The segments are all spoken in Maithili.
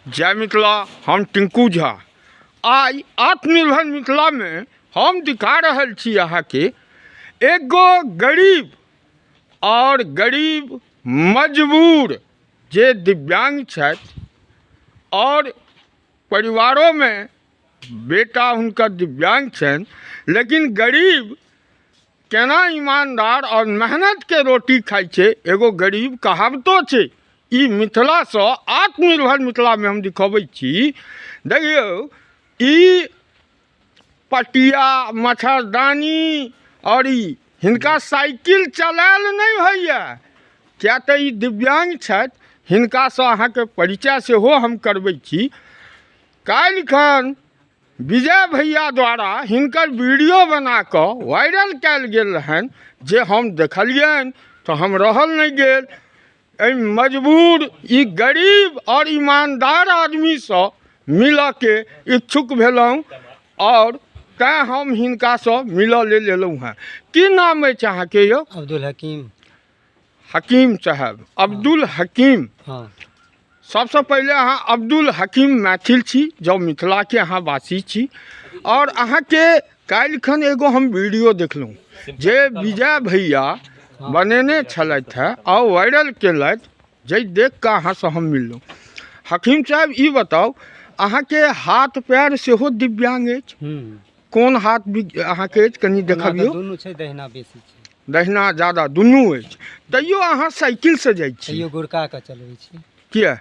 जय मिथिला। हम टिंकू झा। आइ आत्मनिर्भर मिथिलामे हम दिखा रहल छी अहाँके एगो गरीब और गरीब मजबूर जे दिव्यांग छथि और परिवारोमे बेटा हुनकर दिव्यांग छनि, लेकिन गरीब केना ईमानदार और मेहनतके रोटी खाइ छै। एगो गरीब कहावतो छै। ई मिथिलासँ आत्मनिर्भर मिथिलामे हम दिखबै छी। देखियौ, ई पटिया मच्छरदानी और ई हिनका साइकिल चलायल नहि होइए, किया तऽ ई दिव्यांग छथि। हिनकासँ अहाँके परिचय सेहो हम करबै छी। काल्हिखन विजय भैया द्वारा हिनकर वीडियो बना कऽ वायरल कयल गेल रहनि, जे हम देखलियनि तऽ हम रहल नहि गेल। एहि मजबूर ई गरीब आओर ईमानदार आदमीसँ मिलऽके इच्छुक भेलहुँ आओर तैँ हम हिनकासँ मिलऽ लेल एलहुँ हेँ। की नाम अछि अहाँके यौ? अब्दुल हकीम। हकीम साहब, अब्दुल हकीम। हाँ। सबसँ पहिले अहाँ अब्दुल हकीम मैथिल छी, जँ मिथिलाके अहाँ वासी छी, आओर अहाँके काल्हिखन एगो हम वीडियो देखलहुँ जे विजय भैया बनेने छलथि हेँ आओर वायरल केलथि, जाहि देख कऽ अहाँसँ हम मिललहुँ। हकीम साहब, ई बताउ, अहाँके हाथ पैर सेहो दिव्यांग अछि? कोन हाथ अहाँके अछि, कनि देखबियौ। दुनू छै, दहिना बेसी छै। दहिना ज्यादा, दुनू अछि, तैयो अहाँ साइकिलसँ जाइ छी? तैयो गुड़का कऽ चलबै छी। किया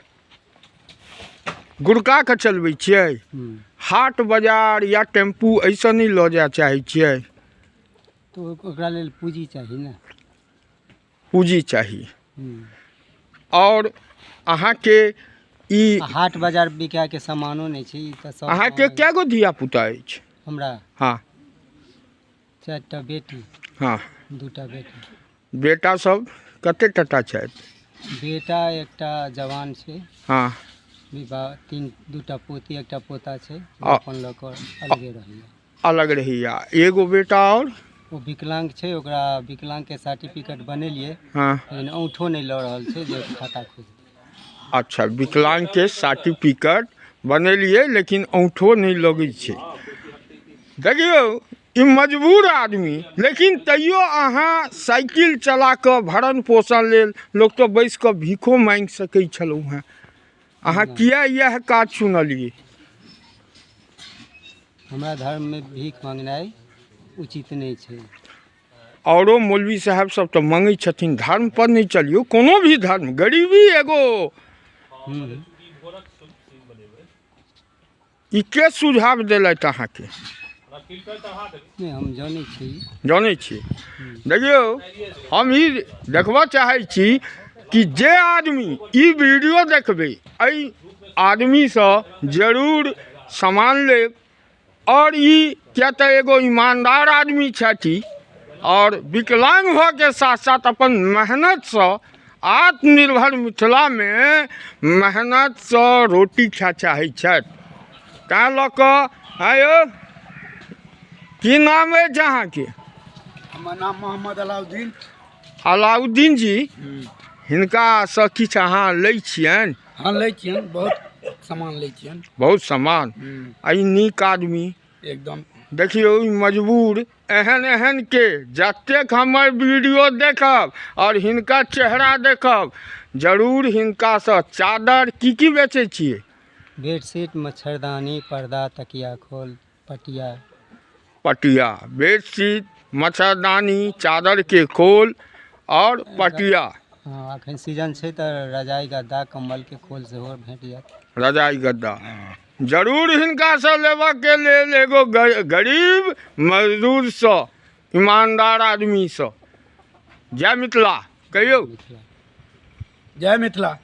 गुड़का कऽ चलबै छियै? हाट बाजार या टेम्पू एहिसँ नहि लऽ जाय चाहै छियै? तऽ ओकरा लेल पूँजी चाही ने। पूँजी चाही। आओर अहाँके ई हाट बाजार बिकायके सामानो नहि छै, ई तऽ सब। अहाँके कए गो धिया पुता अछि? हमरा? हाँ। 4टा बेटी। हाँ। 2टा बेटा। बेटा सब कते टटा छथि? बेटा एकटा जवान छै। हाँ। विवाह, 3, 2टा पोती, एकटा पोता छै। अपन लऽ कऽ अलगे रहैया। अलग रहैया। एगो बेटा आओर? ओ विकलांग छै। ओकरा विकलांगके सर्टिफिकेट बनेलियै, लेकिन औंठो नहि लऽ रहल छै जे खाता खोलि। अच्छा, विकलांगके सर्टिफिकेट बनेलियै लेकिन औंठो नहि लगै छै। देखियौ, ई मजबूर आदमी, लेकिन तैयो अहाँ साइकिल चला कऽ भरण पोषण लेल, लोक तऽ बैस कऽ भीखो माँगि सकै छलहुँ हेँ, अहाँ किया इएह काज चुनलियै? हमरा धर्ममे भीख मांगनाइ उचित नहि छै। औरो मौलवी साहेब सब तऽ माँगै छथिन। धर्म पर नहि चलियौ, कोनो भी धर्म, गरीबी एगो ई के सुझाव देलथि अहाँके? नहि, हम जनै छी। जनै छी। देखियौ, हम ई देखबऽ चाहै छी कि जे आदमी ई वीडियो देखबै, एहि आदमीसँ जरूर सामान लेब। आओर ई किया तऽ एगो ईमानदार आदमी छथि आओर विकलांग भऽ के साथ साथ अपन मेहनतसँ आत्मनिर्भर मिथिलामे मेहनतसँ रोटी खाय चाहै छथि। तैँ लऽ कऽ आँय यौ, की नाम अछि अहाँके? हमर नाम मोहम्मद अलाउद्दीन। अलाउद्दीन जी, हिनकासँ किछु अहाँ लै छियनि? हाँ, लै छियनि, बहुत सामान लै छियनि। बहुत सामान। आ ई नीक आदमी? एकदम। देखियौ, ई मजबूर एहन एहन के जतेक हमर वीडियो देखब आओर हिनकर चेहरा देखब, जरूर हिनकासँ चादर, की की बेचै छियै? बेडशीट, मच्छरदानी, पर्दा, तकिया खोल, पटिया। पटिया, बेडशीट, मच्छरदानी, चादरके खोल आओर पटिया। हँ, एखन सीजन छै तऽ रजाइ, गद्दा, कम्बलके खोल सेहो भेट जायत। रजाइ, गद्दा जरूर हिनकासँ लेबऽके लेल, एगो गरीब मजदूरसँ, ईमानदार आदमीसँ। जय मिथिला कहियौ। मिथिला। जय मिथिला।